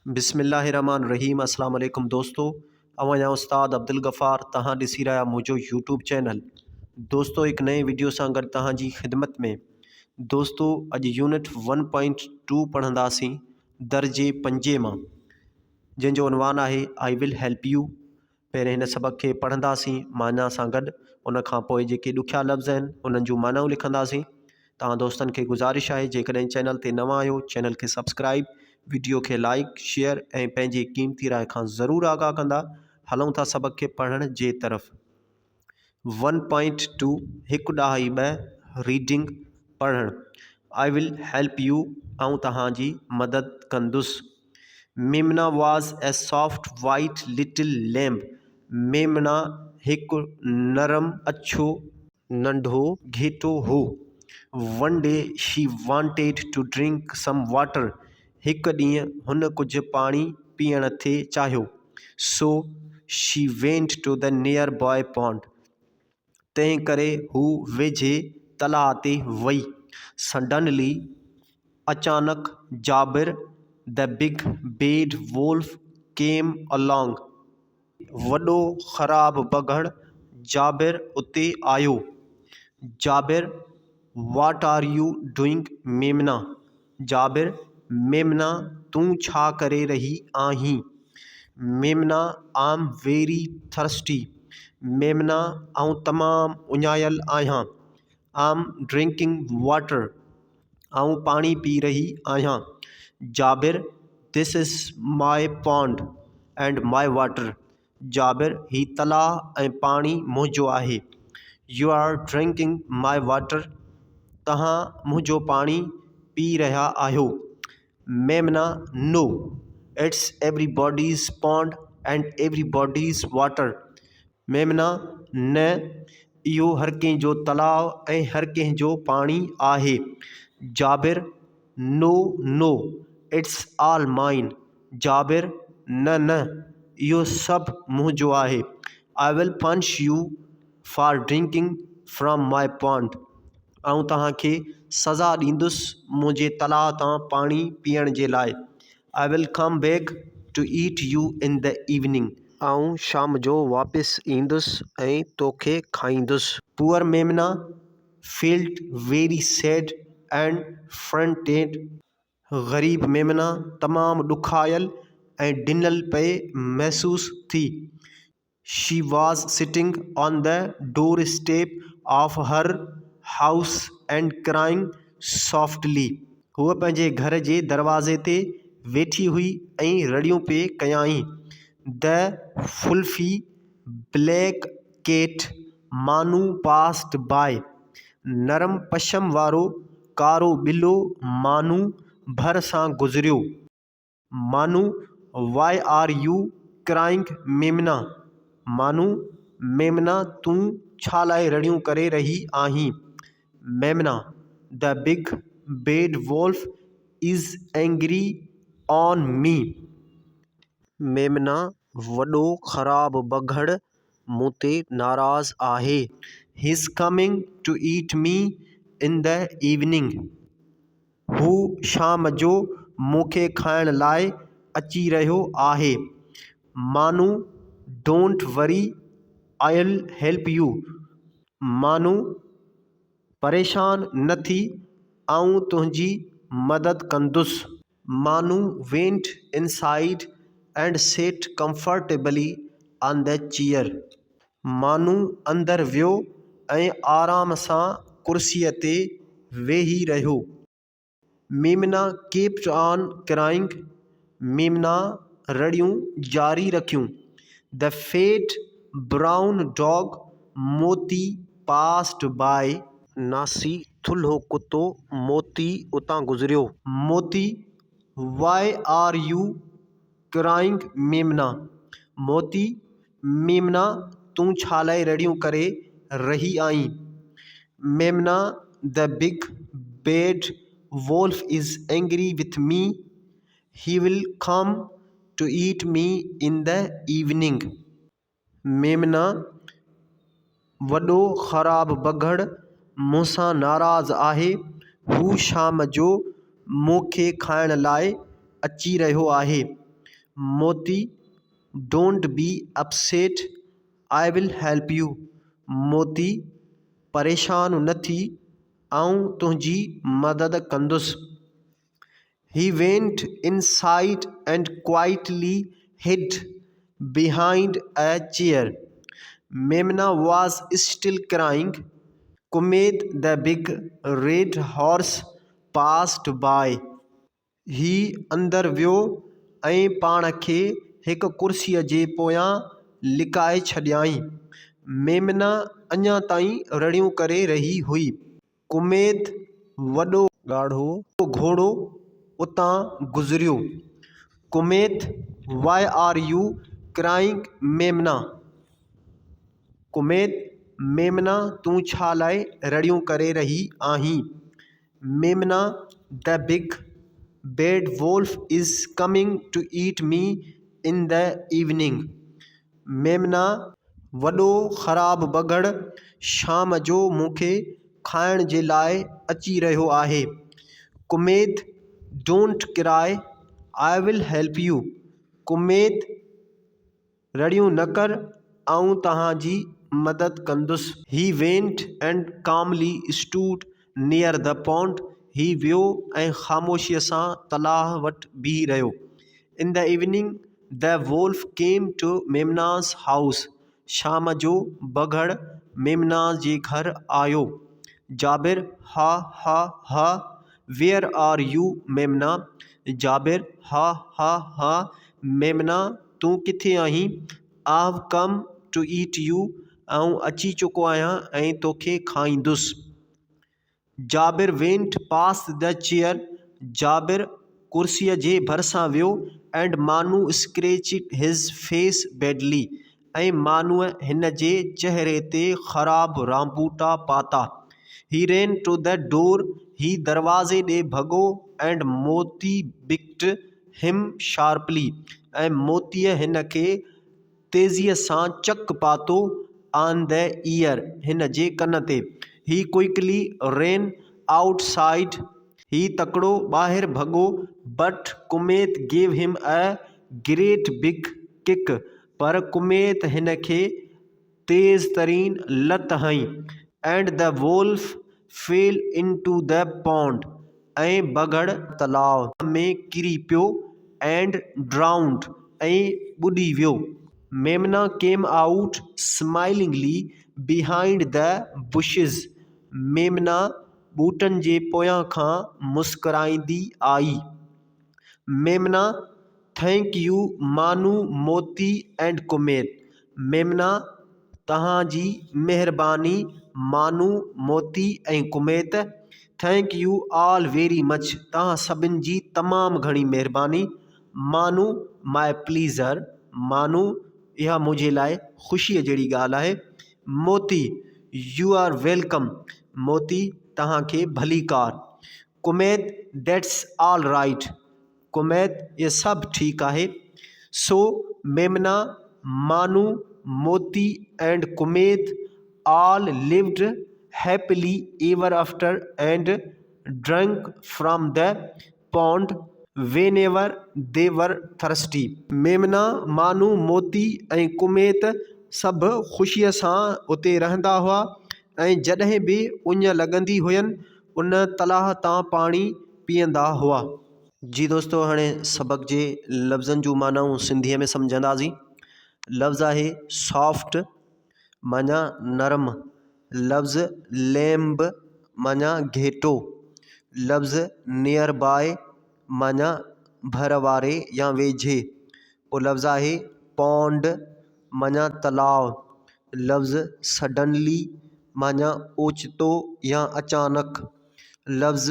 بسم الله الرحمن الرحيم اسلام عليڪم دوستو اوهان جا استاد عبدالغفار توهان ڏسي رهيا منهنجو يوٽيوب چينل دوستو هڪ نئين وڊيو سان گڏ توهان جي خدمت ۾ دوستو اڄ يونٽ ون پوائنٽ ٽو پڙهنداسين درجي پنجين مان جنهن جو عنوان آهي آئي will help you پهرين هن سبق کي پڙهنداسين معنيٰ سان گڏ ان کان پوء جيڪي ڏکيا لفظ آهن انهن جون معنائون لکنداسين توهان دوستن کي گذارش آهي جيڪڏهن چينل تي نوان آهيو چينل کي سبسڪرائب وڊيو کي لائڪ شيئر ۽ پنهنجي قيمتي راء کان ضرور آگاهه ڪندا هلون ٿا سبق کي پڙهڻ جي طرف ون پوائنٽ ٽو هڪ ڏهائي ٻه ريڊنگ پڙهڻ آئي will help you آئون توهان جي مدد ڪندس Memna was a soft white little lamb Memna هڪ نرم اڇو ننڍو گهيٽو هو one day she wanted to drink some water هڪ ڏينهن هن ڪجهه پاڻي پيئڻ ٿي چاهيو so she went to the nearby pond تنهن ڪري هو ويجهي تلاء تي وئي. سڊنلي، اچانڪ، Jabir, the big bad wolf, came along. وڏو خراب بگهڙ جابر اتي آيو. Jabir, what are you doing Memna? Jabir, Memna تون ڇا ڪري رهي آهين؟ Memna, I am very thirsty. Memna, آئون تمام اڃايل آهيان. I am drinking water. آئون پاڻي پي رهي آهيان. Jabir, this is my pond and my water. Jabir, هي تلاء ۽ پاڻي منهنجو آهي. You are drinking my water. توهان منهنجو پاڻي پي رهيا آهيو. Memna, no, it's everybody's pond and everybody's water. Memna, نه، اهو هر ڪنهن جو تلاء ۽ هر ڪنهن جو پاڻي آهي. Jabir, no, no, it's all mine. Jabir, نه نه، اهو سڀ منهنجو آهي. I will punish you for drinking from my pond. آئون توهان کي سزا ڏيندس منهنجي تلاء تان پاڻي پيئڻ جي لاء. I will come back to eat you in the evening. آئون شام جو واپس ايندس ۽ توکي کائيندس. Poor Memna felt very sad and frightened. غريب ميمنا تمام ڏکايل ۽ ڊنل پئي محسوس ٿي. She was sitting on the doorstep of her house and crying softly. هوء پنهنجي گهر جي دروازي تي ويٺي هئي ۽ رڙيون پئي ڪيائين. The fluffy black cat Manu passed by. نرم پشم وارو ڪارو ٻلو مانو ڀر سان گذريو. Manu, why are you crying Memna? Manu, Memna تون ڇا لاء رڙيون ڪري رهي آهين؟ Memna, the big bad wolf is angry on me. Memna, وڏو خراب بگهڙ مون تي ناراض آهي. He is coming to eat me in the evening. هو شام جو مون کي کائڻ لاء اچي رهيو آهي. Manu, don't worry I will help you. Manu, پريشان نه ٿي آئون تنهنجي مدد ڪندس. Manu went inside and sat comfortably on the chair. Manu اندر ويو ۽ آرام سان ڪرسيء تي ويهي رهيو. ميمنا ڪيپٽ آن ڪرائنگ، ميمنا رڙيون جاري رکيون. The fat brown dog Moti passed by. ناسي ٿلهو ڪتو موتي اتان گذريو. Moti, why are you crying Memna? Moti, Memna تون ڇا لاء رڙيون ڪري رهي آهين؟ Memna, the big bad wolf is angry with me, he will come to eat me in the evening. Memna, وڏو خراب بگهڙ مون سان ناراض آهي، هو شام جو مون کي کائڻ لاء اچي رهيو آهي. Moti, don't be upset, I will help you. Moti, پريشان نه ٿي، آئون تنهنجي مدد ڪندس. He went inside and quietly hid behind a chair. Memna was still crying. Kumaid the big red horse passed by. هي اندر ويو ۽ پاڻ کي هڪ ڪرسيء جي پويان لڪائي ڇڏيائين. ميمنا اڃا تائين رڙيون ڪري رهي هئي. ڪميد وڏو ڳاڙهو گهوڙو اتان گذريو. Kumaid, why are you crying Memna? Kumaid, Memna تون ڇا لاء رڙيون ڪري رهي آهين؟ Memna, the big bad wolf is coming to eat me in the evening. Memna, وڏو خراب بگهڙ شام جو مون کي کائڻ جي لاء اچي رهيو آهي. Kumaid, don't cry, I will help you. Kumaid, رڙيون نه ڪر، آئون توهان جي مدد ڪندس. He went and calmly stood near the pond. هي ويو ۽ خاموشيء سان تلاء وٽ بيهي رهيو. In the evening the wolf came to Memna's house. شام جو بگهڙ ميمنا جي گهر آيو. جابر، ها ها ها، ويئر آر يو ميمنا؟ جابر، ها ها ها، ميمنا تون ڪٿي آهين؟ I have come to eat you, آئون اچي چڪو آهيان ۽ توکي کائيندس. Jabir went past the chair, Jabir ڪرسيء جي ڀرسان ويو، and Manu scratched his face badly, ۽ مانوء هن جي چهري تي خراب رانبوٽا پاتا. He ran to the door, هي دروازي ڏي ڀڳو، and Moti bucked him sharply, ۽ موتيء هن کي تيزيء سان چڪ پاتو، آن the air, هن جي ڪن تي. هي ڪوئڪلي رين آئوٽ سائيڊ، هي تڪڙو ٻاهر ڀڳو، but Kumaid gave him a great big kick, پر ڪميت هن کي تيز ترين لت هنئي، and the wolf fell into the pond, ۽ بگهڙ تلاء ۾ ڪري پيو، اينڊ ڊرائونڊ، ۽ ٻڏي ويو. Memna came out smilingly behind the bushes, Memna ٻوٽن جي پويان کان مسڪرائيندي آئي. Memna, thank you Manu, Moti and Kumaid. Memna, توهان جي مهرباني Manu, Moti ۽ Kumaid. Thank you all very much, توهان سڀن جي تمام گهڻي مهرباني. مانو، ماء پليزر. مانو، اها منهنجي لاء خوشيء جهڙي ڳالهه آهي. موتي، يو آر welcome. موتي، توهان کي ڀليڪار. Kumaid, that's all right. Kumaid, اهي سڀ ٺيڪ آهي. So Memna, Manu, Moti and Kumaid all lived happily ever after and drank from the pond whenever they were thirsty. Memna, Manu, Moti ۽ Kumaid سڀ خوشيء سان اتي رهندا هئا ۽ جڏهن به اڃ لڳندي هين ان تلاء تان پاڻي پيئندا هئا. جي دوستو هاڻي سبق جي لفظن جون معنائون سنڌيء ۾ سمجهنداسين. لفظ آهي سافٽ معنيٰ نرم، لفظ ليمب معنيٰ گهيٽو، لفظ نيئر باء معنيٰ ڀر واري يا ويجهي، پوء لفظ آهي پونڊ معنيٰ تلاء، لفظ سڊنلي معنيٰ اوچتو يا اچانڪ، لفظ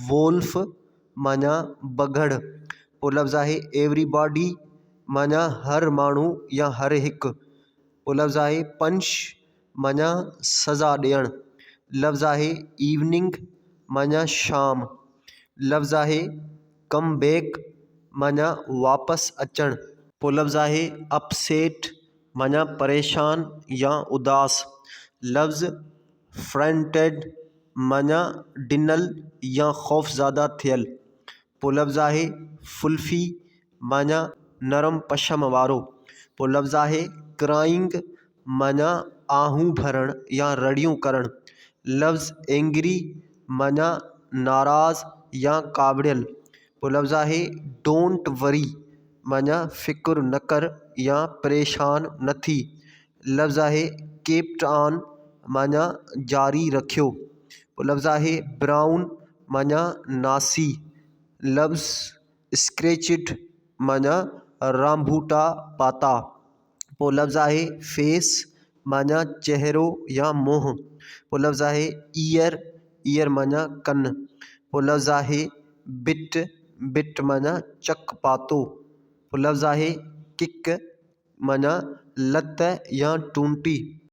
وولف معنيٰ بگهڙ، پوء لفظ آهي ايوري باڊي معنيٰ هر ماڻهو يا هر هڪ، پوء لفظ آهي پنش معنيٰ سزا ڏيڻ، لفظ آهي ايوننگ معنيٰ شام، لفظ آهي ڪم بيڪ معنيٰ واپس اچڻ. پوء لفظ آهي اپسيٽ معنيٰ پريشان يا اداس، لفظ فرائنٽيڊ معنيٰ ڊنل يا خوفزده ٿيل. پوء لفظ آهي فلفي معنيٰ نرم پشم وارو. پوء لفظ آهي ڪرائنگ معنيٰ آهون ڀرڻ يا رڙيون ڪرڻ. لفظ اينگري معنيٰ ناراض يا ڪاوڙيل. پوء لفظ آهي don't وري معنيٰ فڪر نه ڪر يا پريشان نه ٿي. لفظ آهي ڪيپٽ آن معنيٰ جاري رکيو. پوء لفظ آهي برائون معنيٰ ناسي. لفظ اسڪريچڊ معنيٰ رانڀوٽا پاتا. پوء لفظ آهي فيس معنيٰ چهرو يا منهن. پوء لفظ آهي ايئر، ايئر معنيٰ ڪن. پوء لفظ آهي بٽ، بٽ معنيٰ چڪ پاتو. پوء لفظ آهي ڪڪ معنيٰ لت يا ٽونٽي.